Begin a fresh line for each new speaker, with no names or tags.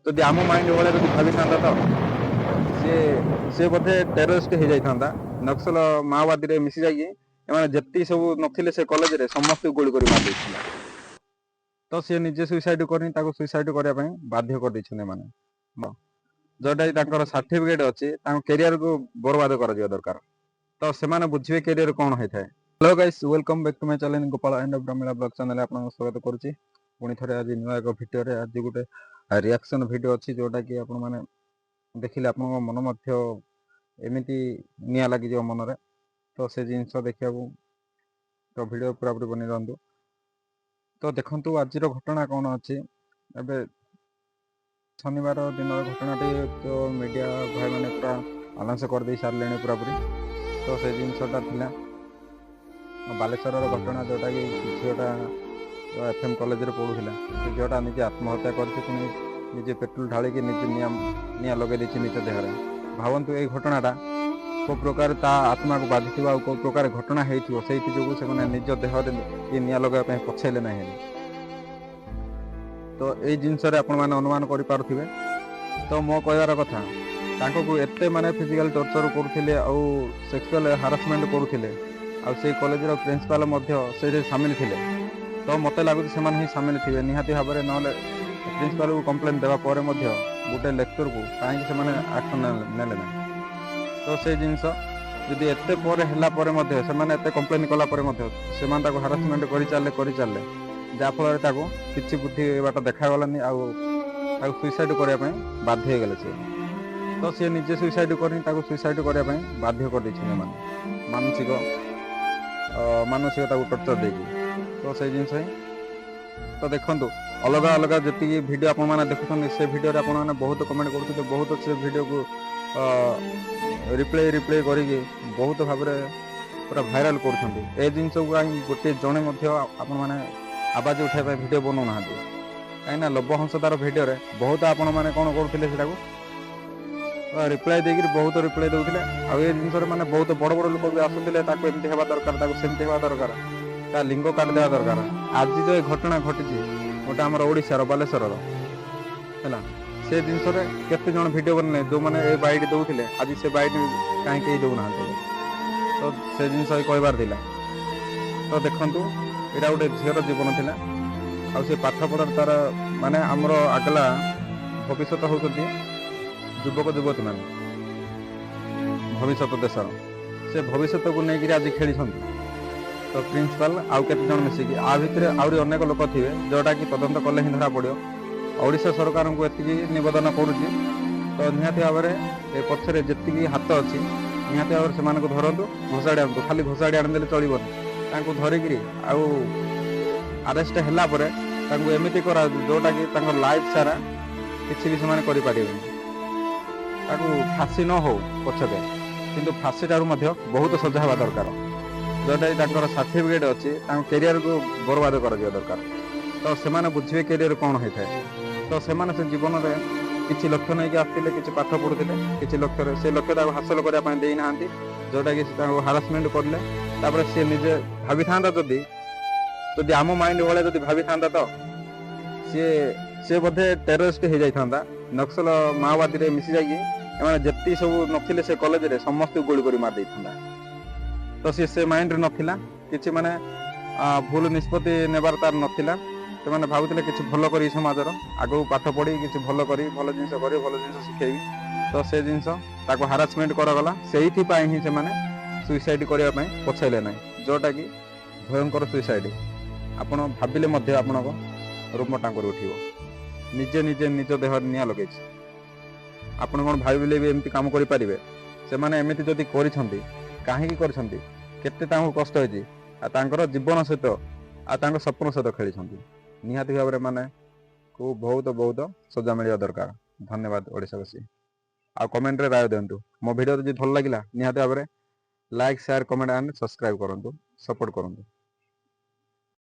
ଯଦି ଆମ ମାଇଣ୍ଡ ଭଳିଆ ଯଦି ଭାବିଥାନ୍ତା, ତ ସିଏ ବୋଧେ ଟେରରିଷ୍ଟ ହେଇଯାଇଥାନ୍ତା। ନକ୍ସଲ ମାଓବାଦୀରେ ମିଶି ଯାଇକି ଏମାନେ ଯେତିକି ସବୁ ନଥିଲେ ସେ କଲେଜରେ, ସମସ୍ତଙ୍କୁ ଗୁଳି କରି ମାରି ଦେଇଥାନ୍ତା। ତ ସିଏ ନିଜେ ସୁଇସାଇଡ୍ କରିନି, ତାକୁ ସୁଇସାଇଡ୍ କରିବା ପାଇଁ ବାଧ୍ୟ କରିଦେଇଛନ୍ତି ଏମାନେ। ଯୋଉଟା କି ତାଙ୍କର ସାର୍ଟିଫିକେଟ ଅଛି, ତାଙ୍କ କ୍ୟାରିୟରକୁ ବର୍ବାଦ କରାଯିବା ଦରକାର। ତ ସେମାନେ ବୁଝିବେ କ୍ୟାରିୟର କଣ ହେଇଥାଏ। Hello guys, welcome back to my channel, Gopal and Pramila blog channel ଆପଣଙ୍କୁ ସ୍ୱାଗତ କରୁଛି ପୁଣି ଥରେ ଆଜି ନୂଆ ଏକ ଭିଡ଼ିଓରେ। ଆଜି ଗୋଟେ ରିଆକ୍ସନ ଭିଡ଼ିଓ ଅଛି, ଯୋଉଟା କି ଆପଣମାନେ ଦେଖିଲେ ଆପଣଙ୍କ ମନ ମଧ୍ୟ ଏମିତି ନିଆଁ ଲାଗିଯିବ ମନରେ। ତ ସେ ଜିନିଷ ଦେଖିବାକୁ ତ ଭିଡ଼ିଓ ପୁରାପୁରି ବନେଇ ରହନ୍ତୁ। ତ ଦେଖନ୍ତୁ, ଆଜିର ଘଟଣା କ'ଣ ଅଛି। ଏବେ ଶନିବାର ଦିନର ଘଟଣାଟି ତ ମିଡ଼ିଆ ଭାଇମାନେ ପୁରା ଆନାଉନ୍ସ କରିଦେଇ ସାରିଲେଣି ପୁରାପୁରି। ତ ସେ ଜିନିଷଟା ଥିଲା ବାଲେଶ୍ୱରର ଘଟଣା, ଯେଉଁଟାକି ଝିଅଟା ଏଫ୍ ଏମ୍ କଲେଜରେ ପଢ଼ୁଥିଲା। ସେ ଝିଅଟା ନିଜେ ଆତ୍ମହତ୍ୟା କରିଛି, ପୁଣି ନିଜେ ପେଟ୍ରୋଲ ଢାଳିକି ନିଜେ ନିଆଁ ଲଗେଇ ଦେଇଛି ନିଜ ଦେହରେ। ଭାବନ୍ତୁ, ଏଇ ଘଟଣାଟା କେଉଁ ପ୍ରକାର ତା ଆତ୍ମାକୁ ବାଧିଥିବ ଆଉ କେଉଁ ପ୍ରକାର ଘଟଣା ହେଇଥିବ। ସେଇଥି ଯୋଗୁଁ ସେମାନେ ନିଜ ଦେହରେ ଏ ନିଆଁ ଲଗାଇବା ପାଇଁ ପଛେଇଲେ ନାହିଁ। ହେଲେ ତ ଏଇ ଜିନିଷରେ ଆପଣମାନେ ଅନୁମାନ କରିପାରୁଥିବେ। ତ ମୋ କହିବାର କଥା, ତାଙ୍କକୁ ଏତେ ମାନେ ଫିଜିକାଲ ଟର୍ଚର କରୁଥିଲେ ଆଉ ସେକ୍ସୁଆଲ ହାରାସମେଣ୍ଟ କରୁଥିଲେ, ଆଉ ସେଇ କଲେଜର ପ୍ରିନ୍ସିପାଲ ମଧ୍ୟ ସେଇଥିରେ ସାମିଲ ଥିଲେ। ତ ମୋତେ ଲାଗୁଛି ସେମାନେ ହିଁ ସାମିଲ ଥିବେ ନିହାତି ଭାବରେ। ନହେଲେ ପ୍ରିନ୍ସିପାଲକୁ କମ୍ପ୍ଲେନ୍ ଦେବା ପରେ ମଧ୍ୟ ଗୋଟେ ଲେକ୍ଚରକୁ କାହିଁକି ସେମାନେ ଆକ୍ସନ୍ ନେଲେ ନାହିଁ? ତ ସେଇ ଜିନିଷ ଯଦି ଏତେ ପରେ ହେଲା ପରେ ମଧ୍ୟ, ସେମାନେ ଏତେ କମ୍ପ୍ଲେନ୍ କଲା ପରେ ମଧ୍ୟ ସେମାନେ ତାକୁ ହାରାସମେଣ୍ଟ କରିଚାଲିଲେ କରିଚାଲିଲେ, ଯାହାଫଳରେ ତାକୁ କିଛି ବୁଦ୍ଧି ବାଟ ଦେଖାଗଲାନି ଆଉ ତାକୁ ସୁଇସାଇଡ୍ କରିବା ପାଇଁ ବାଧ୍ୟ ହେଇଗଲେ ସିଏ। ତ ସିଏ ନିଜେ ସୁଇସାଇଡ୍ କରିନି, ତାକୁ ସୁଇସାଇଡ୍ କରିବା ପାଇଁ ବାଧ୍ୟ କରିଦେଇଛନ୍ତି ଏମାନେ, ମାନସିକ ତାକୁ ଟର୍ଚର ଦେଇକି। ତ ସେଇ ଜିନିଷ ହିଁ ତ ଦେଖନ୍ତୁ, ଅଲଗା ଅଲଗା ଯେତିକି ଭିଡ଼ିଓ ଆପଣମାନେ ଦେଖୁଛନ୍ତି, ସେ ଭିଡ଼ିଓରେ ଆପଣମାନେ ବହୁତ କମେଣ୍ଟ କରୁଛନ୍ତି, ବହୁତ ସେ ଭିଡ଼ିଓକୁ ରିପ୍ଲାଏ ରିପ୍ଲାଏ କରିକି ବହୁତ ଭାବରେ ପୁରା ଭାଇରାଲ କରୁଛନ୍ତି। ଏ ଜିନିଷକୁ କାହିଁ ଗୋଟିଏ ଜଣେ ମଧ୍ୟ ଆପଣମାନେ ଆବାଜ ଉଠାଇବା ପାଇଁ ଭିଡ଼ିଓ ବନଉନାହାନ୍ତି? କାହିଁକିନା ଲବ ହଂସଦାର ଭିଡ଼ିଓରେ ବହୁତ ଆପଣମାନେ କ'ଣ କରୁଥିଲେ? ସେଟାକୁ ରିପ୍ଲାଏ ଦେଇକିରି ବହୁତ ରିପ୍ଲାଏ ଦେଉଥିଲେ। ଆଉ ଏ ଜିନିଷରେ ମାନେ ବହୁତ ବଡ଼ ବଡ଼ ଲୋକ ବି ଆସୁଥିଲେ, ତାକୁ ଏମିତି ହେବା ଦରକାର, ତାକୁ ସେମିତି ହେବା ଦରକାର, ତା ଲିଙ୍ଗ କାଟିଦେବା ଦରକାର। ଆଜି ଯେଉଁ ଏ ଘଟଣା ଘଟିଛି ଗୋଟେ ଆମର ଓଡ଼ିଶାର ବାଲେଶ୍ୱରର ହେଲା, ସେ ଜିନିଷରେ କେତେ ଜଣ ଭିଡ଼ିଓ ବନେଇଲେ? ଯେଉଁମାନେ ଏ ବାଇଟ୍ ଦେଉଥିଲେ, ଆଜି ସେ ବାଇଟ୍ କାହିଁ କେହି ଦେଉନାହାନ୍ତି? ତ ସେ ଜିନିଷ ହିଁ କହିବାର ଥିଲା। ତ ଦେଖନ୍ତୁ, ଏଇଟା ଗୋଟେ ଝିଅର ଜୀବନ ଥିଲା ଆଉ ସେ ପାଠ ପଢ଼ାରେ ତାର ମାନେ ଆମର ଆଗଲା ଭବିଷ୍ୟତ ହେଉଛନ୍ତି ଯୁବକ ଯୁବତୀମାନେ, ଭବିଷ୍ୟତ ଦେଶର। ସେ ଭବିଷ୍ୟତକୁ ନେଇକିରି ଆଜି ଖେଳିଛନ୍ତି। ତ ପ୍ରିନ୍ସିପାଲ ଆଉ କେତେ ଜଣ ମିଶିକି, ଆ ଭିତରେ ଆହୁରି ଅନେକ ଲୋକ ଥିବେ, ଯେଉଁଟାକି ତଦନ୍ତ କଲେ ହିଁ ଧରା ପଡ଼ିବ। ଓଡ଼ିଶା ସରକାରଙ୍କୁ ଏତିକି ନିବେଦନ କରୁଛି, ତ ନିହାତି ଭାବରେ ଏ ପଛରେ ଯେତିକି ହାତ ଅଛି, ନିହାତି ଭାବରେ ସେମାନଙ୍କୁ ଧରନ୍ତୁ, ଘୋଷାଡ଼ି ଆଣନ୍ତୁ। ଖାଲି ଘୋଷାଡ଼ି ଆଣିଦେଲେ ଚଳିବନି, ତାଙ୍କୁ ଧରିକିରି ଆଉ ଆରେଷ୍ଟ ହେଲା ପରେ ତାଙ୍କୁ ଏମିତି କରାଯାଉଛି, ଯେଉଁଟାକି ତାଙ୍କ ଲାଇଫ୍ ସାରା କିଛି ବି ସେମାନେ କରିପାରିବେନି। ତାକୁ ଫାଶୀ ନ ହଉ ପଛକେ, କିନ୍ତୁ ଫାଶୀ ଠାରୁ ମଧ୍ୟ ବହୁତ ସଜା ହେବା ଦରକାର। ଯେଉଁଟାକି ତାଙ୍କର ସାର୍ଟିଫିକେଟ ଅଛି, ତାଙ୍କ କ୍ୟାରିୟରକୁ ବର୍ବାଦ କରାଯିବା ଦରକାର। ତ ସେମାନେ ବୁଝିବେ କ୍ୟାରିୟର କ'ଣ ହେଇଥାଏ। ତ ସେମାନେ ସେ ଜୀବନରେ କିଛି ଲକ୍ଷ୍ୟ ନେଇକି ଆସିଥିଲେ, କିଛି ପାଠ ପଢୁଥିଲେ କିଛି ଲକ୍ଷ୍ୟରେ, ସେ ଲକ୍ଷ୍ୟ ତାକୁ ହାସଲ କରିବା ପାଇଁ ଦେଇନାହାନ୍ତି, ଯେଉଁଟାକି ସେ ତାଙ୍କୁ ହାରାସମେଣ୍ଟ କଲେ। ତାପରେ ସିଏ ନିଜେ ଭାବିଥାନ୍ତା, ଯଦି ଆମ ମାଇଣ୍ଡ ଭଳିଆ ଯଦି ଭାବିଥାନ୍ତା, ତ ସିଏ ବୋଧେ ଟେରରିଷ୍ଟ ହେଇଯାଇଥାନ୍ତା। ନକ୍ସଲ ମାଓବାଦୀରେ ମିଶି ଯାଇକି ଏମାନେ ଯେତିକି ସବୁ ନଥିଲେ ସେ କଲେଜରେ, ସମସ୍ତଙ୍କୁ ଗୁଳି କରି ମାରି ଦେଇଥାନ୍ତା। ତ ସିଏ ସେ ମାଇଣ୍ଡରେ ନଥିଲା, କିଛି ମାନେ ଭୁଲ ନିଷ୍ପତ୍ତି ନେବାର ତାର ନଥିଲା। ସେମାନେ ଭାବୁଥିଲେ କିଛି ଭଲ କରିବି ସମାଜର, ଆଗକୁ ପାଠ ପଢି କିଛି ଭଲ କରିବି, ଭଲ ଜିନିଷ କରିବି, ଭଲ ଜିନିଷ ଶିଖେଇବି। ତ ସେ ଜିନିଷ ତାକୁ ହାରାସମେଣ୍ଟ କରାଗଲା, ସେଇଥିପାଇଁ ହିଁ ସେମାନେ ସୁଇସାଇଡ୍ କରିବା ପାଇଁ ପଛେଇଲେ ନାହିଁ, ଯୋଉଟାକି ଭୟଙ୍କର ସୁଇସାଇଡ୍। ଆପଣ ଭାବିଲେ ମଧ୍ୟ ଆପଣଙ୍କ ରୋମ ଟାଙ୍କୁରି ଉଠିବ। ନିଜେ ନିଜେ ନିଜ ଦେହରେ ନିଆଁ ଲଗେଇଛି। ଆପଣ କ'ଣ ଭାବିଲେ ବି ଏମିତି କାମ କରିପାରିବେ? ସେମାନେ ଏମିତି ଯଦି କରିଛନ୍ତି, କାହିଁକି କରିଛନ୍ତି? କେତେ ତାଙ୍କୁ କଷ୍ଟ ହେଇଛି ଆଉ ତାଙ୍କର ଜୀବନ ସହିତ ଆଉ ତାଙ୍କ ସ୍ୱପ୍ନ ସହିତ ଖେଳିଛନ୍ତି। ନିହାତି ଭାବରେ ମାନେ କୁ ବହୁତ ବହୁତ ସଜା ମିଳିବା ଦରକାର। ଧନ୍ୟବାଦ ଓଡ଼ିଶାବାସୀ। ଆଉ କମେଣ୍ଟରେ ରାୟ ଦିଅନ୍ତୁ। ମୋ ଭିଡ଼ିଓ ଯଦି ଭଲ ଲାଗିଲା, ନିହାତି ଭାବରେ like, share, comment and subscribe କରନ୍ତୁ, ସପୋର୍ଟ କରନ୍ତୁ।